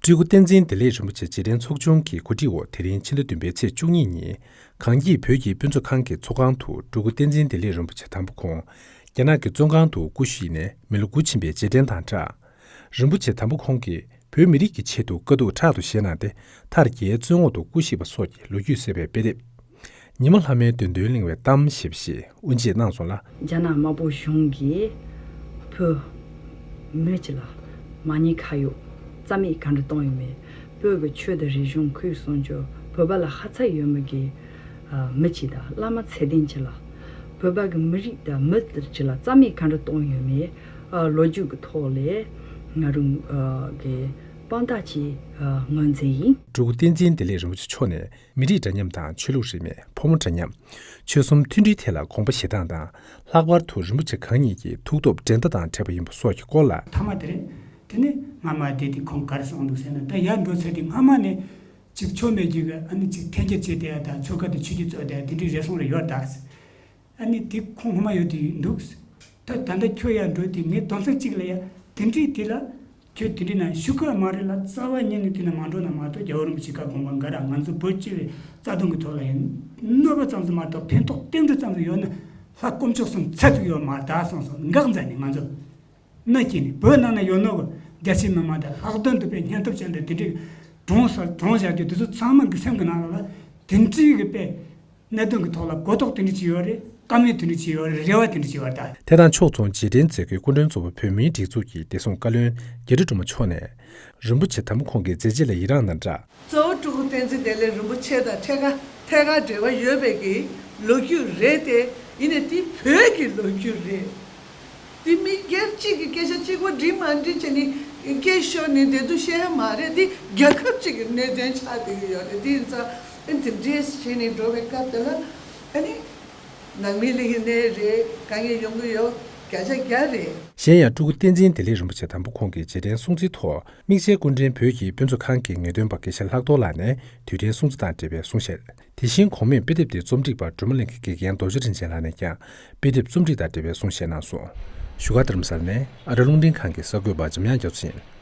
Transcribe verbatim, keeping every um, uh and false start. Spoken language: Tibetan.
སྤྲུལ་སྐུ་བསྟན་འཛིན་བདེ་ལེགས་རིན་པོ་ཆེ་རྗེས་དྲན་ཚོགས་ཆུང་གི་གོ་སྒྲིག་འོག་དེ་རིང་ཕྱི་ཟླ་བདུན་པའི་ཚེས་བཅུ་གཉིས་ཉིན་གངས་སྐྱིད་བོད་ཀྱི་དཔེ་མཛོད་ཁང་གི་ཚོགས་ཁང་དུ་སྤྲུལ་སྐུ་བསྟན་འཛིན་བདེ་ལེགས་རིན་པོ་ཆེ་དམ་པ་ཁོང་རྒྱ་ནག་གི་བཙོན་ཁང་དུ་སྐུ་གཤེགས་ནས་མི་ལོ་དགུ་ཕྱིན་པའི་རྗེས་དྲན་དང་སྦྲགས། རིན་པོ་ཆེ་དམ་པ་ཁོང་གིས་བོད་མི་རིགས་ཀྱི་ཆེད་དུ་དཀའ་སྡུག་ཕྲག་ཏུ་བཞེས་གནང་སྟེ། མཐར་རྒྱའི་བཙོན་འོག་ཏུ་སྐུ་གཤེགས་པ་སོགས་ཀྱི་ལོ་རྒྱུས་གསལ་བའི་དཔེ་དེབ། ཉི་མ་ལྷ་མོའི་འདོད་འདུན་གླེང་བའི་གཏམ་ཞེས་པ་ཞིག་དབུ་འབྱེད་གནང་སོང་ལ། རྒྱ་ནག་དམར་པོ་གཞུང་གིས་བོད་མི་སྤྱི་ལ་མ་ཉེས་ཁ་གཡོགས་རྩ་མེད་ག་འདྲ་གཏོང་ཡོད་མེད། བོད་ཀྱི་ཆོས་དང་རིག་གཞུང་ཁོར་ཡུག་སྲུང་སྐྱོབ། བོད་པ་ལ་ཧ་ཚ་ཡོད་མེད་ཀྱི་ཨ་མི་སྤྱི་དང་བླ་མ་ཚད་ལྡན་སྤྱི་ལ། བོད་པ་གི་མི་རིགས་དང་མི་སྤྱི་ལ་རྩ་མེད་ག་འདྲ་གཏོང་ཡོད་མེད། ཨ་ལོ་རྒྱུས་ཀྱི་ཐོག་ལས་ང་རང་ཨ་གི་དཔང་རྟགས་ཀྱི་ཨ་ངོས་འཛིན་ཡིན། སྤྲུལ་སྐུ་བསྟན་འཛིན་བདེ་ལེགས་རིན་པོ་ཆེ་མཆོག་ནས་མི་རིགས་འདྲ་མཉམ་དང་ཆོས་ལུགས་རིས་མེད། ཕོ་མོ་འདྲ་མཉམ། ཆོལ་གསུམ་མཐུན་སྒྲིལ་ཐད་ལ་དགོངས་པ་བཞེས་སྟངས་དང་། ལྷག་པར་དུ་རིན་པོ་ཆེ་གང་ཉིད་ཀྱི་ཐུགས་སྟོབས་འགྲན་ཟླ་དང་བྲལ་བ་ཡིན་པ་སོགས་ཀྱི་སྐོར་ལ། མཐའ་མ་དེ་རེད། དེ་ནས་སྔ་མ་བསྡད་དེ་ཁོང་ག་རེ་གསུངས་འདུག་ཟེར་ན། ད་ཡར་འགྲོ་ཚར་དུས་སྔ་མ་ནས་ཅིག་ཆོ་མེད་ཅིག་གི་ཨ་ནི་ཅིག་འཐེན་འཁྱེར་བྱས་བསྡད་ཡ་དང་། ཆོལ་ཁ་དེ་ཆོས་བརྒྱུད་བཙུགས་བསྡད་ཡ་དེ་འདྲའི་རེ་ཟུང་རེ་ཡོད་རེད་ད། ཨ་ནི་དེ་ཁོང་སྔོན་མ་ཡོད་དུས་འདུག། ད་ད་ལྟ་ཁྱོད་ཡར་འགྲོ་དུས་ངས་དོན་ཚན་གཅིག་ལ་ཡ་དེ་འདྲའི་དེ་ལ། ཁྱོད་དེ་འདྲའི་ནང་ཞུགས་ཀྱི་མ་རེད་ལ། རྩ་བ་ཉིད་ནས་དེ་ནང་མ་འགྲོ་ན་མ་གཏོགས། རྒྱལ་བ་རིན་པོ་ཆེ་བཀའ་དགོངས་པ་འགའ་ར་ང་ཚོ་བོད་སྤྱི་བའི་རྩ་དོན་གྱི་ཐོག་ལ་ཡིན། གནོད་པ་ཙམ་ཟིག་མ་གཏོགས་ཕན་ཐོགས་ཏན་ཏིག་ཙམ་ཟིག་ཡོད་ན་ལྷ་དཀོན་མཆོག་གསུམ་ཚད་ཅིག་ཡོད་མ་རེད་ད་གསུངས་སོང་། འགག་མཛད་ནས་ང་ཚོ་མནའ་སྐྱེལ་ནས། བོད་ནང་ན་ཡོད་ནོ་གི་རྒྱ་ཆེའི་མི་མང་དང་ལྷག་དོན་དུ་དཔེ་སྙིང་སྟོབས་ཅན་དང་དེ་འདྲའི་གྲོངས་ས་གྲོངས་བཞག་རྒྱུ་དེ་ཚོ་ཚང་མ་གི་སེམས་ཀྱི་ནང་ལ་དེ་འདྲའི་གི་དཔེ། གནད་དོན་གྱི་ཐོག་ལ་གོ་རྟོགས་དེ་འདྲ་ཅིག་ཡོད་རེད། བཀའ་མོལ་དེ་འདྲ་ཅིག་ཡོད་རེད། རེ་བ་དེ་འདྲ་ཅིག་ཡོད་རེད་ད། དེ་དང་ཕྱོགས་མཚུངས་རྗེས་དྲན་མཛད་སྒོའི་སྐུ་མགྲོན་གཙོ་བོ་བོད་མིའི་སྒྲིག་འཛུགས་ཀྱི་བདེ་སྲུང་བཀའ་བློན་རྒྱ་རི་སྒྲོལ་མ་མཆོག་ནས། རིན་པོ་ཆེ་དམ་པ་ཁོང་གི་མཛད་རྗེས་ལ་ཡི་རངས་དང་སྦྲགས། གཙོ་བོ་སྤྲུལ་སྐུ་བསྟན་འཛིན་བདེ་ལེགས་རིན་པོ་ཆེ་དང་ཐད་ཀར་ཐད་ཀར་འབྲེལ་བ་ཡོད་པའི་གི་ལོ་རྒྱུས་རེད་དེ། ཡིན་ནའི་དེ་བོད་ཀྱི་ལོ་རྒྱུས་རེད། དེ་མི་སྒེར་གཅིག་གི་སྐད་ཆ་གཅིག་པོ་འགྲིག་མ་འགྲིག་བྱས་ནས་སྐད་ཤོར་ནས་བསྡད་དུས་བཤད་ཡ་མ་རེད། དེ་རྒྱལ་ཁབ་གཅིག་གི་གནད་དོན་ཆགས་བསྡད་ཀྱི་ཡོད་རེད། དེ་ཡིན་ཙང་ཨ་ནི་དེ་འདྲས་བྱས་ནས་འགྲོ་བའི་སྐབས་དེ་ལ་ཨ་ནི་ནང་མི་ལ་ཡིན་ནའི་རེད། དཀའ་ངལ་ཡོང་གི་ཡོད། བརྒྱ་ཆ་བརྒྱ་རེད། གཞན་ཡང་སྤྲུལ་སྐུ་བསྟན་འཛིན་བདེ་ལེགས་རིན་པོ་ཆེ་དམ་པ་ཁོང་གི་རྗེས་དྲན་སྲུང་བརྩིའི་ཐོག་དམིགས་བསལ་སྐུ་མགྲོན་བོད་ཀྱི་དཔེ་མཛོད་ཁང་གི་ངེས་སྟོན་པ་དགེ་བཤེས་ལྷག་རྡོར་ལགས་ནས་དུས་དྲན་སྲུང་བརྩི་དང་འབྲེལ་བའི་གསུང་བཤད། དེ་བཞིན་གོང་མས་དཔེ་དེབ་དེ་རྩོམ་སྒྲིག་པ་སྒྲོལ་མ་གླིང་གི་དགེ་རྒན་རྡོ་རྗེ་རིན་ཆེན་ལགས་ནས་ཀྱང་དཔེ་དེབ་རྩོམ་སྒྲིག་དང་འབྲེལ་བའི་གསུང་བཤད་གནང་སོང་། བཞུགས་སྒར་རྡ་རམ་ས་ལ་ནས་ཨ་རི་རླུང་འཕྲིན་ཁང་གི་གསར་འགོད་པ་འཇམ་དབྱངས་རྒྱ་མཚོ་ཡིན།